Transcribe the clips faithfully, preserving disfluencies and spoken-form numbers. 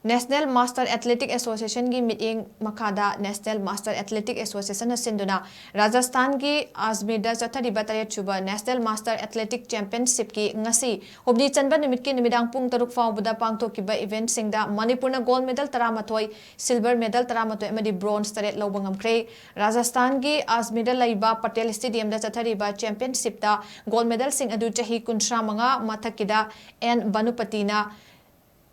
National Master Athletic Associationꯒꯤ ꯃꯤꯠꯌꯦꯡ ꯃꯈꯥꯗ National Master Athletic Associationꯅ ꯁꯤꯟꯗꯨꯅ ꯔꯥꯖꯁꯊꯥꯟꯒꯤ ꯑꯖꯃꯤꯔꯗ ꯆꯠꯊꯔꯤꯕ ꯇꯔꯦꯠꯁꯨꯕ National Master Athletic Championshipꯀꯤ ꯉꯁꯤ ꯍꯨꯝꯅꯤ ꯆꯟꯕ ꯅꯨꯃꯤꯠꯀꯤ ꯅꯨꯃꯤꯗꯥꯡ ꯄꯨꯡ ꯇꯔꯨꯛ ꯐꯥꯎꯕꯗ ꯄꯥꯡꯊꯣꯛꯈꯤꯕ eventꯁꯤꯡꯗ ꯃꯅꯤꯄꯨꯔꯅ gold medal ꯇꯔꯥꯃꯥꯊꯣꯏ, silver medal ꯇꯔꯥꯃꯥꯊꯣꯏ ꯑꯃꯗꯤ bronze ꯇꯔꯦꯠ ꯂꯧꯕ ꯉꯝꯈ꯭ꯔꯦ꯫ ꯔꯥꯖꯁꯊꯥꯟꯒꯤ ꯑꯖꯃꯤꯔꯗ ꯂꯩꯕ Patel Stadiumꯗ ꯆꯠꯊꯔꯤꯕ championshipꯇ gold medalꯁꯤꯡ ꯑꯗꯨ ꯆꯍꯤ ꯀꯨꯟꯊ꯭ꯔꯥ ꯃꯉꯥ ꯃꯊꯛꯀꯤꯗ ꯑꯦꯟ ꯚꯥꯅꯨꯄꯇꯤꯅ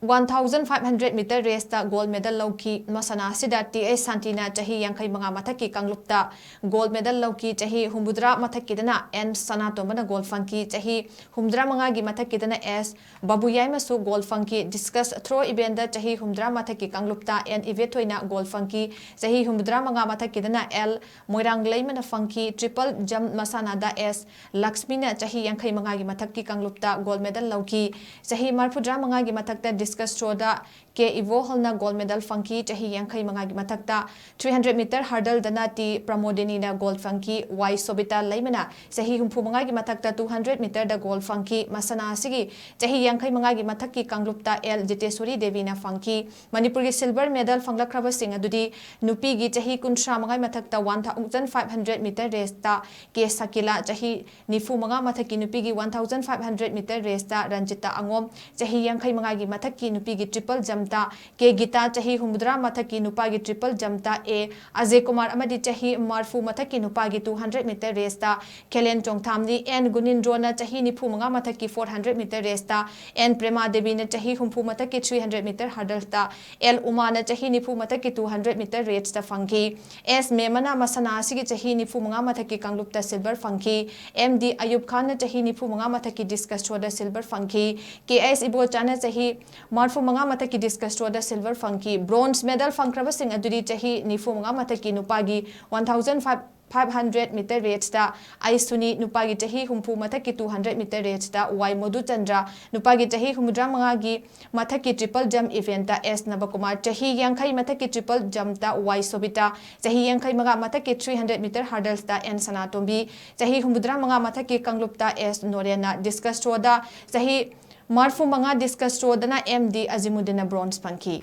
one thousand five hundred meter raceꯇ gold medal ꯂꯧꯈꯤ꯫ ꯃꯁꯥꯟꯅ ꯑꯁꯤꯗ ꯇꯤ ꯑꯩꯆ ꯁꯥꯟꯇꯤꯅ ꯆꯍꯤ ꯌꯥꯡꯈꯩ ꯃꯉꯥ ꯃꯊꯛꯀꯤ ꯀꯥꯡꯂꯨꯞꯇ gold medal ꯂꯧꯈꯤ꯫ ꯆꯍꯤ ꯍꯨꯝꯐꯨꯇꯔꯥ ꯃꯊꯛꯀꯤꯗꯅ ꯑꯦꯟ ꯁꯅꯥꯇꯣꯝꯕꯅ gold ꯐꯪꯈꯤ꯫ ꯆꯍꯤ ꯍꯨꯝꯐꯨꯇꯔꯥ ꯃꯉꯥꯒꯤ ꯃꯊꯛꯀꯤꯗꯅ ꯑꯦꯁ ꯕꯥꯕꯨꯌꯥꯏꯃꯁꯨ gold ꯐꯪꯈꯤ꯫ Discus throw eventꯇ ꯆꯍꯤ ꯍꯨꯝꯐꯨꯇꯔꯥ ꯃꯊꯛꯀꯤ ꯀꯥꯡꯂꯨꯞꯇ ꯑꯦꯟ ꯏꯕꯦꯊꯣꯏꯅ gold ꯐꯪꯈꯤ꯫ ꯆꯍꯤ ꯍꯨꯝꯐꯨꯇꯔꯥ ꯃꯉꯥ ꯃꯊꯛꯀꯤꯗꯅ ꯑꯦꯜ ꯃꯣꯏꯔꯥꯡꯂꯩꯃꯅ ꯐꯪꯈꯤ꯫ Triple jump ꯃꯁꯥꯟꯅꯗ ꯑꯦꯁ ꯂꯛꯁꯃꯤꯅ ꯆꯍꯤ ꯌꯥꯡꯈꯩ ꯃꯉꯥꯒꯤ ꯃꯊꯛꯀꯤ ꯀꯥꯡꯂꯨꯞꯇ gold medal ꯂꯧꯈꯤ꯫ ꯆꯍꯤ ꯃꯔꯤꯐꯨꯇꯔꯥ ꯃꯉꯥꯒꯤ ꯃꯊꯛꯇ discus throwꯗ ꯀꯦ ꯏꯕꯣꯍꯜꯅ gold medal ꯐꯪꯈꯤ꯫ ꯆꯍꯤ ꯌꯥꯡꯈꯩ ꯃꯉꯥꯒꯤ ꯃꯊꯛꯇ three hundred meter hurdleꯗꯅ ꯇꯤ ꯄ꯭ꯔꯃꯣꯗꯤꯅꯤꯅ gold ꯐꯪꯈꯤ꯫ ꯋꯥꯏ ꯁꯣꯕꯤꯇꯥ ꯂꯩꯃꯅ ꯆꯍꯤ ꯍꯨꯝꯐꯨ ꯃꯉꯥꯒꯤ ꯃꯊꯛꯇ two hundred meterꯗ gold ꯐꯪꯈꯤ꯫ ꯃꯁꯥꯟꯅ ꯑꯁꯤꯒꯤ ꯆꯍꯤ ꯌꯥꯡꯈꯩ ꯃꯉꯥꯒꯤ ꯃꯊꯛꯀꯤ ꯀꯥꯡꯂꯨꯞꯇ ꯑꯦꯜ ꯖꯤꯇꯦꯁꯣꯔꯤ ꯗꯦꯕꯤꯅ ꯐꯪꯈꯤ꯫ ꯃꯅꯤꯄꯨꯔꯒꯤ silver medal ꯐꯪꯂꯛꯈ꯭ꯔꯕꯁꯤꯡ ꯑꯗꯨꯗꯤ ꯅꯨꯄꯤꯒꯤ ꯆꯍꯤ ꯀꯨꯟꯊ꯭ꯔꯥ ꯃꯉꯥꯒꯤ ꯃꯊꯛꯇ one thousand five hundred meter raceꯇ ꯀꯦ ꯁꯀꯤꯂꯥ, ꯆꯍꯤ ꯅꯤꯐꯨ ꯃꯉꯥ ꯃꯊꯛꯀꯤ ꯅꯨꯄꯤꯒꯤ one thousand five hundred meter raceꯇ Ranjita ꯑꯉꯣꯝ, ꯆꯍꯤ ꯌꯥꯡꯈꯩ ꯃꯉꯥꯒꯤ ꯃꯊꯛꯀꯤ ꯅꯨꯄꯤꯒꯤ triple jumpꯇ ꯀꯦ ꯒꯤꯇꯥ, ꯆꯍꯤ ꯍꯨꯝꯐꯨꯇꯔꯥ ꯃꯊꯛꯀꯤ ꯅꯨꯄꯥꯒꯤ triple jumpꯇ ꯑꯦ ꯑꯖꯌ ꯀꯨꯃꯥꯔ ꯑꯃꯗꯤ ꯆꯍꯤ ꯃꯔꯤꯐꯨ ꯃꯊꯛꯀꯤ ꯅꯨꯄꯥꯒꯤ two hundred meter raceꯇ ꯈꯦꯂꯦꯟ ꯆꯣꯡꯊꯥꯝꯅꯤ꯫ ꯑꯦꯟ ꯒꯨꯅꯤꯟꯗ꯭ꯔꯣꯅ ꯆꯍꯤ ꯅꯤꯐꯨ ꯃꯉꯥ ꯃꯊꯛꯀꯤ four hundred meter raceꯇ, ꯑꯦꯟ ꯄ꯭ꯔꯦꯃꯥ ꯗꯦꯕꯤꯅ ꯆꯍꯤ ꯍꯨꯝꯐꯨ ꯃꯊꯛꯀꯤ three hundred meter hurdleꯇ, ꯑꯦꯜ ꯎꯃꯥꯅ ꯆꯍꯤ ꯅꯤꯐꯨ ꯃꯊꯛꯀꯤ two hundred meter raceꯇ ꯐꯪꯈꯤ꯫ ꯑꯦꯁ ꯃꯦꯃꯅ ꯃꯁꯥꯟꯅ ꯑꯁꯤꯒꯤ ꯆꯍꯤ ꯅꯤꯐꯨ ꯃꯉꯥ ꯃꯊꯛꯀꯤ ꯀꯥꯡꯂꯨꯞꯇ silver ꯐꯪꯈꯤ꯫ ꯑꯦꯝ ꯗꯤ ꯑꯌꯨꯕ ꯈꯥꯟꯅ ꯆꯍꯤ ꯅꯤꯐꯨ ꯃꯉꯥ ꯃꯊꯛꯀꯤ discus throwꯗ silver ꯐꯪꯈꯤ꯫ ꯀꯦ ꯑꯦꯁ ꯏꯕꯣꯆꯥꯅ ꯆꯍꯤ ꯃꯔꯤꯐꯨ ꯃꯉꯥ ꯃꯊꯛꯀꯤ discus throwꯗ silver ꯐꯪꯈꯤ꯫ Bronze medal ꯐꯪꯈ꯭ꯔꯕꯁꯤꯡ ꯑꯗꯨꯗꯤ ꯆꯍꯤ ꯅꯤꯐꯨ ꯃꯉꯥ ꯃꯊꯛꯀꯤ ꯅꯨꯄꯥꯒꯤ one thousand five hundred meter raceꯇ ꯑꯩ ꯁꯨꯅꯤ, ꯅꯨꯄꯥꯒꯤ ꯆꯍꯤ ꯍꯨꯝꯐꯨ ꯃꯊꯛꯀꯤ two hundred meter raceꯇ ꯋꯥꯏ ꯃꯣꯗꯨꯆꯟꯗ꯭ꯔ, ꯅꯨꯄꯥꯒꯤ ꯆꯍꯤ ꯍꯨꯝꯐꯨꯇꯔꯥ ꯃꯉꯥꯒꯤ ꯃꯊꯛꯀꯤ triple jump eventꯇ ꯑꯦꯁ ꯅꯕꯀꯨꯃꯥꯔ, ꯆꯍꯤ ꯌꯥꯡꯈꯩ ꯃꯊꯛꯀꯤ triple jumpꯇ ꯋꯥꯏ ꯁꯣꯕꯤꯇꯥ, ꯆꯍꯤ ꯌꯥꯡꯈꯩ ꯃꯉꯥ ꯃꯊꯛꯀꯤ three hundred meter hurdlesꯇ ꯑꯦꯟ ꯁꯅꯥꯇꯣꯝꯕꯤ, ꯆꯍꯤ ꯍꯨꯝꯐꯨꯇꯔꯥ ꯃꯉꯥ ꯃꯊꯛꯀꯤ ꯀꯥꯡꯂꯨꯞꯇ ꯑꯦꯁ ꯅꯣꯔꯦꯟꯅ, discus throwꯗ ꯆꯍꯤ ꯃꯔꯐꯨ ꯃꯉꯥ discus throwꯗꯅ M D ꯑꯖꯤꯃꯨꯗꯤꯟꯅ bronze ꯐꯪꯈꯤ꯫